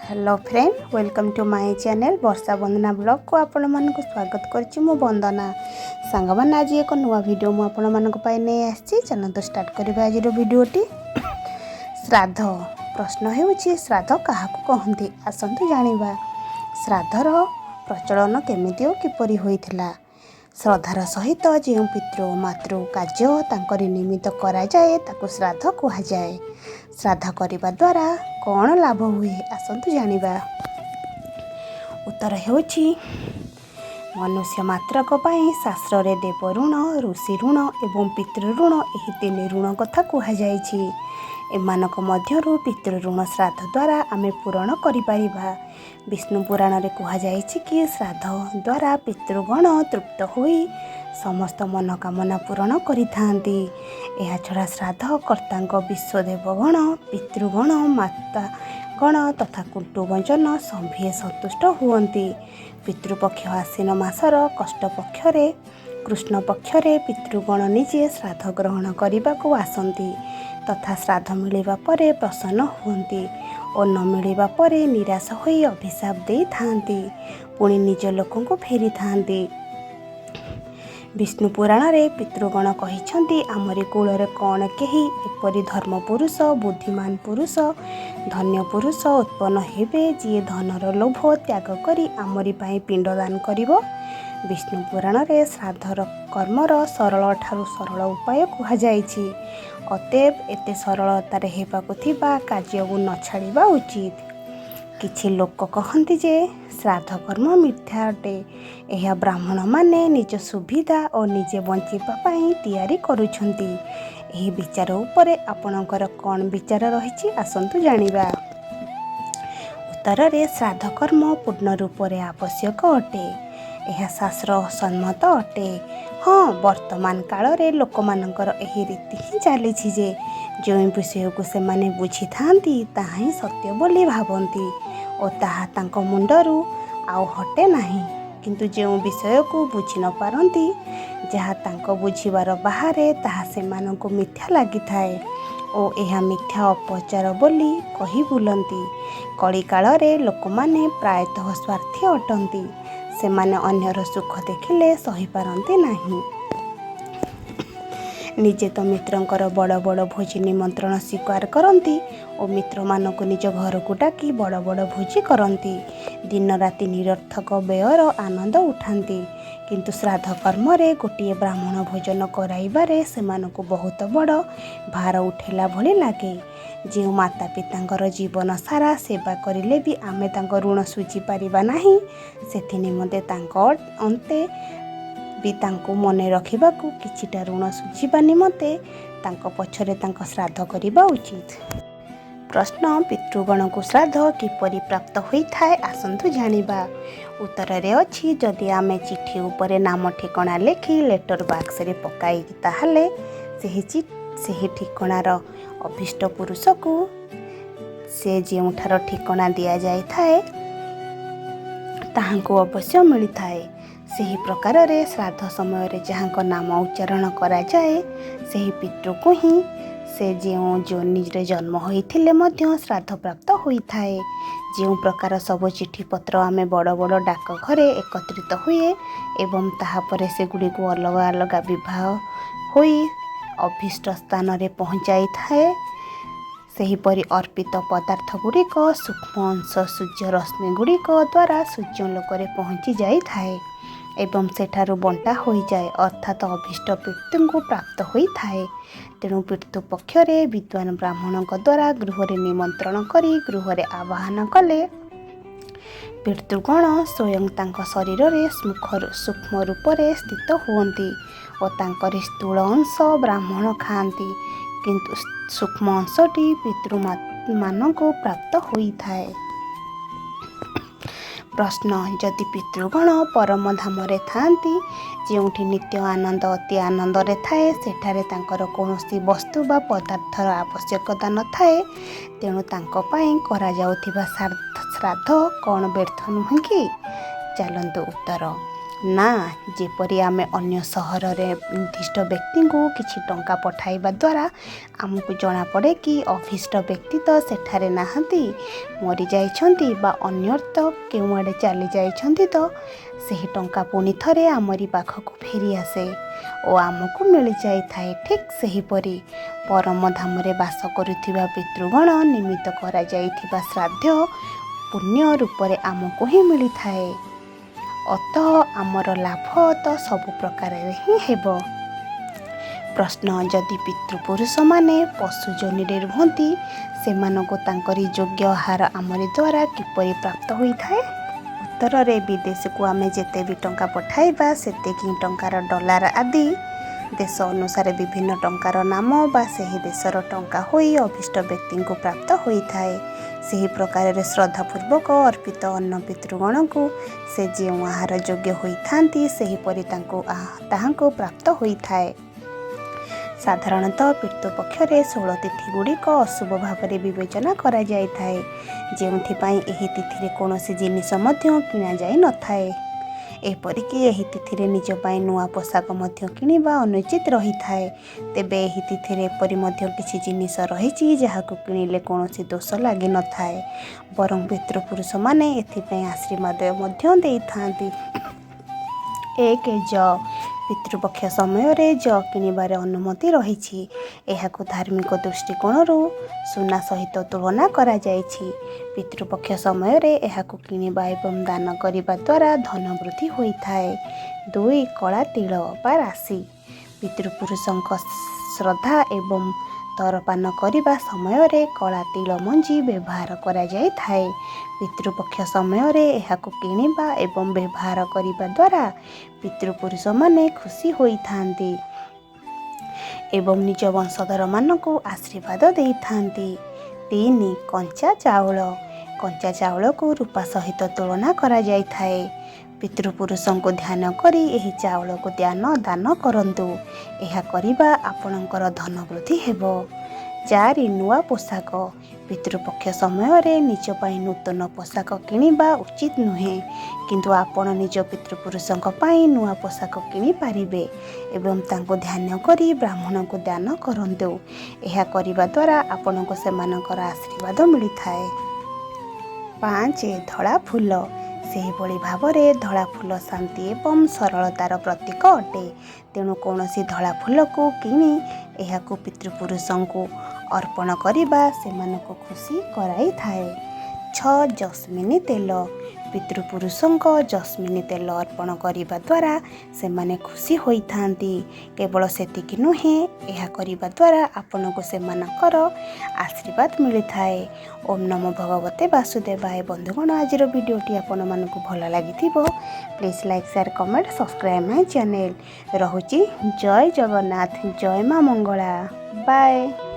Hello friend, welcome to my channel ବର୍ଷା ବନ୍ଦନା ବ୍ଲଗ୍କୁ ଆପଣମାନଙ୍କୁ ସ୍ୱାଗତ କରିଛି ମୁଁ ବନ୍ଦନା। ସାଙ୍ଗମାନେ, ଆଜି ଏକ ନୂଆ ଭିଡ଼ିଓ ମୁଁ ଆପଣମାନଙ୍କ ପାଇଁ ନେଇ ଆସିଛି। ଚାଲନ୍ତୁ ଷ୍ଟାର୍ଟ କରିବା ଆଜିର ଭିଡ଼ିଓଟି। ଶ୍ରାଦ୍ଧ। ପ୍ରଶ୍ନ ହେଉଛି, ଶ୍ରାଦ୍ଧ କାହାକୁ କହନ୍ତି? ଆସନ୍ତୁ ଜାଣିବା ଶ୍ରାଦ୍ଧର ପ୍ରଚଳନ କେମିତି ଓ କିପରି ହୋଇଥିଲା। ଶ୍ରଦ୍ଧାର ସହିତ ଯେଉଁ ପିତୃ ଓ ମାତୃ କାର୍ଯ୍ୟ ତାଙ୍କରି ନିମିତ୍ତ କରାଯାଏ, ତାକୁ ଶ୍ରାଦ୍ଧ କୁହାଯାଏ। ଶ୍ରାଦ୍ଧ କରିବା ଦ୍ୱାରା କ'ଣ ଲାଭ ହୁଏ? ଆସନ୍ତୁ ଜାଣିବା। ଉତ୍ତର ହେଉଛି, ମନୁଷ୍ୟ ମାତ୍ରକ ପାଇଁ ଶାସ୍ତ୍ରରେ ଦେବ ଋଣ, ଋଷି ଋଣ ଏବଂ ପିତୃ ଋଣ, ଏହି ତିନି ଋଣ କଥା କୁହାଯାଇଛି। ଏମାନଙ୍କ ମଧ୍ୟରୁ ପିତୃ ଋଣ ଶ୍ରାଦ୍ଧ ଦ୍ୱାରା ଆମେ ପୂରଣ କରିପାରିବା। ବିଷ୍ଣୁ ପୁରାଣରେ କୁହାଯାଇଛି କି ଶ୍ରାଦ୍ଧ ଦ୍ୱାରା ପିତୃଗଣ ତୃପ୍ତ ହୋଇ ସମସ୍ତ ମନୋକାମନା ପୂରଣ କରିଥାନ୍ତି। ଏହାଛଡ଼ା ଶ୍ରାଦ୍ଧ କର୍ତ୍ତାଙ୍କ ବିଶ୍ୱଦେବଗଣ, ପିତୃଗଣ, ମାତାଗଣ ତଥା କୁଟୁମ୍ବଜନ ସଭିଏଁ ସନ୍ତୁଷ୍ଟ ହୁଅନ୍ତି। ପିତୃପକ୍ଷ ଆଶ୍ୱିନ ମାସର କୃଷ୍ଣ ପକ୍ଷରେ ପିତୃଗଣ ନିଜେ ଶ୍ରାଦ୍ଧ ଗ୍ରହଣ କରିବାକୁ ଆସନ୍ତି ତଥା ଶ୍ରାଦ୍ଧ ମିଳିବା ପରେ ପ୍ରସନ୍ନ ହୁଅନ୍ତି ଓ ନ ମିଳିବା ପରେ ନିରାଶ ହୋଇ ଅଭିଶାପ ଦେଇଥାନ୍ତି, ପୁଣି ନିଜ ଲୋକକୁ ଫେରିଥାନ୍ତି। ବିଷ୍ଣୁ ପୁରାଣରେ ପିତୃଗଣ କହିଛନ୍ତି, ଆମରି କୁଳରେ କ'ଣ କେହି ଏପରି ଧର୍ମ ପୁରୁଷ, ବୁଦ୍ଧିମାନ ପୁରୁଷ, ଧନ୍ୟ ପୁରୁଷ ଉତ୍ପନ୍ନ ହେବେ, ଯିଏ ଧନର ଲୋଭ ତ୍ୟାଗ କରି ଆମରି ପାଇଁ ପିଣ୍ଡଦାନ କରିବ? ବିଷ୍ଣୁ ପୁରାଣରେ ଶ୍ରାଦ୍ଧର କର୍ମର ସରଳ ଠାରୁ ସରଳ ଉପାୟ କୁହାଯାଇଛି। ଅତଏବ ଏତେ ସରଳତାରେ ହେବାକୁ ଥିବା କାର୍ଯ୍ୟକୁ ନ ଛାଡ଼ିବା ଉଚିତ। କିଛି ଲୋକ କହନ୍ତି ଯେ ଶ୍ରାଦ୍ଧ କର୍ମ ମିଥ୍ୟା ଅଟେ, ଏହା ବ୍ରାହ୍ମଣମାନେ ନିଜ ସୁବିଧା ଓ ନିଜେ ବଞ୍ଚିବା ପାଇଁ ତିଆରି କରୁଛନ୍ତି। ଏହି ବିଚାର ଉପରେ ଆପଣଙ୍କର କ'ଣ ବିଚାର ରହିଛି? ଆସନ୍ତୁ ଜାଣିବା। ଉତ୍ତରରେ ଶ୍ରାଦ୍ଧ କର୍ମ ପୂର୍ଣ୍ଣ ରୂପରେ ଆବଶ୍ୟକ ଅଟେ। ଏହା ଶାସ୍ତ୍ର ସମ୍ମତ ଅଟେ। ହଁ, ବର୍ତ୍ତମାନ କାଳରେ ଲୋକମାନଙ୍କର ଏହି ରୀତି ହିଁ ଚାଲିଛି ଯେ ଯେଉଁ ବିଷୟକୁ ସେମାନେ ବୁଝିଥାନ୍ତି, ତାହା ହିଁ ସତ୍ୟ ବୋଲି ଭାବନ୍ତି ଓ ତାହା ତାଙ୍କ ମୁଣ୍ଡରୁ ଆଉ ହଟେ ନାହିଁ। କିନ୍ତୁ ଯେଉଁ ବିଷୟକୁ ବୁଝି ନ ପାରନ୍ତି, ଯାହା ତାଙ୍କ ବୁଝିବାର ବାହାରେ, ତାହା ସେମାନଙ୍କୁ ମିଥ୍ୟା ଲାଗିଥାଏ ଓ ଏହା ମିଥ୍ୟା ଅପଚାର ବୋଲି କହି ବୁଲନ୍ତି। କଳିକାଳରେ ଲୋକମାନେ ପ୍ରାୟତଃ ସ୍ୱାର୍ଥୀ ଅଟନ୍ତି। ସେମାନେ ଅନ୍ୟର ସୁଖ ଦେଖିଲେ ସହିପାରନ୍ତି ନାହିଁ। ନିଜେ ତ ମିତ୍ରଙ୍କର ବଡ଼ ବଡ଼ ଭୋଜି ନିମନ୍ତ୍ରଣ ସ୍ୱୀକାର କରନ୍ତି ଓ ମିତ୍ରମାନଙ୍କୁ ନିଜ ଘରକୁ ଡାକି ବଡ଼ ବଡ଼ ଭୋଜି କରନ୍ତି। ଦିନ ରାତି ନିରର୍ଥକ ବ୍ୟୟର ଆନନ୍ଦ ଉଠାନ୍ତି। କିନ୍ତୁ ଶ୍ରାଦ୍ଧ କର୍ମରେ ଗୋଟିଏ ବ୍ରାହ୍ମଣ ଭୋଜନ କରାଇବାରେ ସେମାନଙ୍କୁ ବହୁତ ବଡ଼ ଭାର ଉଠେଇଲା ଭଳି ଲାଗେ। ଯେଉଁ ମାତା ପିତାଙ୍କର ଜୀବନ ସାରା ସେବା କରିଲେ ବି ଆମେ ତାଙ୍କ ଋଣ ଶୁଝି ପାରିବା ନାହିଁ, ସେଥି ନିମନ୍ତେ ତାଙ୍କ ଅନ୍ତେ ବି ତାଙ୍କୁ ମନେ ରଖିବାକୁ, କିଛିଟା ଋଣ ଶୁଝିବା ନିମନ୍ତେ ତାଙ୍କ ପଛରେ ତାଙ୍କ ଶ୍ରାଦ୍ଧ କରିବା ଉଚିତ। ପ୍ରଶ୍ନ, ପିତୃଗଣଙ୍କୁ ଶ୍ରାଦ୍ଧ କିପରି ପ୍ରାପ୍ତ ହୋଇଥାଏ? ଆସନ୍ତୁ ଜାଣିବା। ଉତ୍ତରରେ ଅଛି, ଯଦି ଆମେ ଚିଠି ଉପରେ ନାମ ଠିକଣା ଲେଖି ଲେଟର ବାକ୍ସରେ ପକାଇ, ତାହେଲେ ସେହି ଠିକଣାର ଅଭୀଷ୍ଟ ପୁରୁଷକୁ ସେ ଯେଉଁଠାର ଠିକଣା ଦିଆଯାଇଥାଏ, ତାହାଙ୍କୁ ଅବଶ୍ୟ ମିଳିଥାଏ। ସେହି ପ୍ରକାରରେ ଶ୍ରାଦ୍ଧ ସମୟରେ ଯାହାଙ୍କ ନାମ ଉଚ୍ଚାରଣ କରାଯାଏ, ସେହି ପିତୃକୁ ହିଁ ସେ ଯେଉଁ ଯୋନିରେ ଜନ୍ମ ହୋଇଥିଲେ ମଧ୍ୟ ଶ୍ରାଦ୍ଧ ପ୍ରାପ୍ତ ହୋଇଥାଏ। ଯେଉଁ ପ୍ରକାର ସବୁ ଚିଠିପତ୍ର ଆମେ ବଡ଼ ବଡ଼ ଡାକଘରେ ଏକତ୍ରିତ ହୁଏ ଏବଂ ତାହାପରେ ସେଗୁଡ଼ିକୁ ଅଲଗା ଅଲଗା ବିଭାଗ ହୋଇ ଅଭୀଷ୍ଟ ସ୍ଥାନରେ ପହଞ୍ଚାଇଥାଏ, ସେହିପରି ଅର୍ପିତ ପଦାର୍ଥ ଗୁଡ଼ିକ ସୂକ୍ଷ୍ମ ଅଂଶ ସୂର୍ଯ୍ୟ ରଶ୍ମି ଗୁଡ଼ିକ ଦ୍ୱାରା ସୂର୍ଯ୍ୟଲୋକରେ ପହଞ୍ଚି ଯାଇଥାଏ ଏବଂ ସେଠାରୁ ବଣ୍ଟା ହୋଇଯାଏ, ଅର୍ଥାତ୍ ଅଭୀଷ୍ଟ ପିତୃଙ୍କୁ ପ୍ରାପ୍ତ ହୋଇଥାଏ। ତେଣୁ ପିତୃପକ୍ଷରେ ବିଦ୍ୱାନ ବ୍ରାହ୍ମଣଙ୍କ ଦ୍ୱାରା ଗୃହରେ ନିମନ୍ତ୍ରଣ କରି ଗୃହରେ ଆବାହନ କଲେ ପିତୃଗଣ ସ୍ୱୟଂ ତାଙ୍କ ଶରୀରରେ ସୂକ୍ଷ୍ମ ରୂପରେ ସ୍ଥିତ ହୁଅନ୍ତି ଓ ତାଙ୍କରି ସ୍ଥୂଳ ଅଂଶ ବ୍ରାହ୍ମଣ ଖାଆନ୍ତି, କିନ୍ତୁ ସୂକ୍ଷ୍ମ ଅଂଶଟି ପିତୃମାନଙ୍କୁ ପ୍ରାପ୍ତ ହୋଇଥାଏ। ପ୍ରଶ୍ନ, ଯଦି ପିତୃଗଣ ପରମ ଧାମରେ ଥାଆନ୍ତି, ଯେଉଁଠି ନିତ୍ୟ ଆନନ୍ଦ ଅତି ଆନନ୍ଦରେ ଥାଏ, ସେଠାରେ ତାଙ୍କର କୌଣସି ବସ୍ତୁ ବା ପଦାର୍ଥର ଆବଶ୍ୟକତା ନଥାଏ, ତେଣୁ ତାଙ୍କ ପାଇଁ କରାଯାଉଥିବା ଶ୍ରାଦ୍ଧ କ'ଣ ବ୍ୟର୍ଥ ନୁହେଁ କି? ଚାଲନ୍ତୁ ଉତ୍ତର। ନା, ଯେପରି ଆମେ ଅନ୍ୟ ସହରରେ ନିର୍ଦ୍ଦିଷ୍ଟ ବ୍ୟକ୍ତିଙ୍କୁ କିଛି ଟଙ୍କା ପଠାଇବା ଦ୍ୱାରା ଆମକୁ ଜଣାପଡ଼େ କି ଅଭୀଷ୍ଟ ବ୍ୟକ୍ତି ତ ସେଠାରେ ନାହାନ୍ତି, ମରିଯାଇଛନ୍ତି ବା ଅନ୍ୟତ୍ର କେଉଁଆଡ଼େ ଚାଲି ଯାଇଛନ୍ତି, ତ ସେହି ଟଙ୍କା ପୁଣି ଥରେ ଆମରି ପାଖକୁ ଫେରିଆସେ ଓ ଆମକୁ ମିଳିଯାଇଥାଏ। ଠିକ୍ ସେହିପରି ପରମଧାମରେ ବାସ କରୁଥିବା ପିତୃଗଣ ନିମିତ୍ତ କରାଯାଇଥିବା ଶ୍ରାଦ୍ଧ ପୁଣ୍ୟ ରୂପରେ ଆମକୁ ହିଁ ମିଳିଥାଏ। ଅତଃ ଆମର ଲାଭ ତ ସବୁ ପ୍ରକାରରେ ହିଁ ହେବ। ପ୍ରଶ୍ନ: ଯଦି ପିତୃପୁରୁଷମାନେ ପଶୁ ଯୋନିରେ ରୁହନ୍ତି, ସେମାନଙ୍କୁ ତାଙ୍କରି ଯୋଗ୍ୟ ଆହାର ଆମରି ଦ୍ୱାରା କିପରି ପ୍ରାପ୍ତ ହୋଇଥାଏ? ଉତ୍ତରରେ ବିଦେଶକୁ ଆମେ ଯେତେ ବି ଟଙ୍କା ପଠାଇବା, ସେତିକି ଟଙ୍କାର ଡଲାର ଆଦି ଦେଶ ଅନୁସାରେ ବିଭିନ୍ନ ଟଙ୍କାର ନାମ ବା ସେହି ଦେଶର ଟଙ୍କା ହୋଇ ଅଭୀଷ୍ଟ ବ୍ୟକ୍ତିଙ୍କୁ ପ୍ରାପ୍ତ ହୋଇଥାଏ। ସେହି ପ୍ରକାରରେ ଶ୍ରଦ୍ଧାପୂର୍ବକ ଅର୍ପିତ ଅନ୍ନ ପିତୃଗଣଙ୍କୁ ସେ ଯେଉଁ ଆହାର ଯୋଗ୍ୟ ହୋଇଥାନ୍ତି, ସେହିପରି ତାଙ୍କୁ ତାହାଙ୍କୁ ପ୍ରାପ୍ତ ହୋଇଥାଏ। ସାଧାରଣତଃ ପିତୃପକ୍ଷରେ 16 ତିଥିଗୁଡ଼ିକ ଅଶୁଭ ଭାବରେ ବିବେଚନା କରାଯାଇଥାଏ, ଯେଉଁଥିପାଇଁ ଏହି ତିଥିରେ କୌଣସି ଜିନିଷ ମଧ୍ୟ କିଣାଯାଇନଥାଏ। ଏପରିକି ଏହି ତିଥିରେ ନିଜ ପାଇଁ ନୂଆ ପୋଷାକ ମଧ୍ୟ କିଣିବା ଅନୁଚିତ ରହିଥାଏ। ତେବେ ଏହି ତିଥିରେ ଏପରି ମଧ୍ୟ କିଛି ଜିନିଷ ରହିଛି, ଯାହାକୁ କିଣିଲେ କୌଣସି ଦୋଷ ଲାଗିନଥାଏ, ବରଂ ପିତୃପୁରୁଷମାନେ ଏଥିପାଇଁ ଆଶୀର୍ବାଦ ମଧ୍ୟ ଦେଇଥାନ୍ତି। 1, ଯଅ। ପିତୃପକ୍ଷ ସମୟରେ ଯଅ କିଣିବାର ଅନୁମତି ରହିଛି। ଏହାକୁ ଧାର୍ମିକ ଦୃଷ୍ଟିକୋଣରୁ ସୁନା ସହିତ ତୁଳନା କରାଯାଇଛି। ପିତୃପକ୍ଷ ସମୟରେ ଏହାକୁ କିଣିବା ଏବଂ ଦାନ କରିବା ଦ୍ୱାରା ଧନ ବୃଦ୍ଧି ହୋଇଥାଏ। 2, କଳା ତିଳ ବା ରାଶି। ପିତୃପୁରୁଷଙ୍କ ଶ୍ରଦ୍ଧା ଏବଂ ତର୍ପଣ କରିବା ସମୟରେ କଳା ତିଳ ମଞ୍ଜି ବ୍ୟବହାର କରାଯାଇଥାଏ। ପିତୃପକ୍ଷ ସମୟରେ ଏହାକୁ କିଣିବା ଏବଂ ବ୍ୟବହାର କରିବା ଦ୍ୱାରା ପିତୃପୁରୁଷମାନେ ଖୁସି ହୋଇଥାନ୍ତି ଏବଂ ନିଜ ବଂଶଧରମାନଙ୍କୁ ଆଶୀର୍ବାଦ ଦେଇଥାନ୍ତି। 3, କଞ୍ଚା ଚାଉଳ। କଞ୍ଚା ଚାଉଳକୁ ରୂପା ସହିତ ତୁଳନା କରାଯାଇଥାଏ। ପିତୃପୁରୁଷଙ୍କୁ ଧ୍ୟାନ କରି ଏହି ଚାଉଳକୁ ଦାନ କରନ୍ତୁ। ଏହା କରିବା ଆପଣଙ୍କର ଧନ ବୃଦ୍ଧି ହେବ। 4, ନୂଆ ପୋଷାକ। ପିତୃପକ୍ଷ ସମୟରେ ନିଜ ପାଇଁ ନୂତନ ପୋଷାକ କିଣିବା ଉଚିତ ନୁହେଁ, କିନ୍ତୁ ଆପଣ ନିଜ ପିତୃପୁରୁଷଙ୍କ ପାଇଁ ନୂଆ ପୋଷାକ କିଣିପାରିବେ ଏବଂ ତାଙ୍କୁ ଧ୍ୟାନ କରି ବ୍ରାହ୍ମଣଙ୍କୁ ଦାନ କରନ୍ତୁ। ଏହା କରିବା ଦ୍ୱାରା ଆପଣଙ୍କୁ ସେମାନଙ୍କର ଆଶୀର୍ବାଦ ମିଳିଥାଏ। 5, ଧଳା ଫୁଲ। ସେହିଭଳି ଭାବରେ ଧଳା ଫୁଲ ଶାନ୍ତି ଏବଂ ସରଳତାର ପ୍ରତୀକ ଅଟେ। ତେଣୁ କୌଣସି ଧଳା ଫୁଲକୁ କିଣି ଏହାକୁ ପିତୃପୁରୁଷଙ୍କୁ ଅର୍ପଣ କରିବା ସେମାନଙ୍କୁ ଖୁସି କରାଇଥାଏ। 6, ଜସ୍ମିନ ତେଲ। ପିତୃପୁରୁଷଙ୍କ ଜସ୍ମିନ ତେଲ ଅର୍ପଣ କରିବା ଦ୍ୱାରା ସେମାନେ ଖୁସି ହୋଇଥାନ୍ତି। କେବଳ ସେତିକି ନୁହେଁ, ଏହା କରିବା ଦ୍ୱାରା ଆପଣଙ୍କୁ ସେମାନଙ୍କର ଆଶୀର୍ବାଦ ମିଳିଥାଏ। ଓମ୍ ନମୋ ଭଗବତେ ବାସୁଦେବାୟ। ବନ୍ଧୁଗଣ, ଆଜିର ଭିଡ଼ିଓଟି ଆପଣମାନଙ୍କୁ ଭଲ ଲାଗିଥିବ। Please like, share, comment, subscribe my channel. ରହୁଛି। ଜୟ ଜଗନ୍ନାଥ, ଜୟ ମା ମଙ୍ଗଳା। ବାଏ।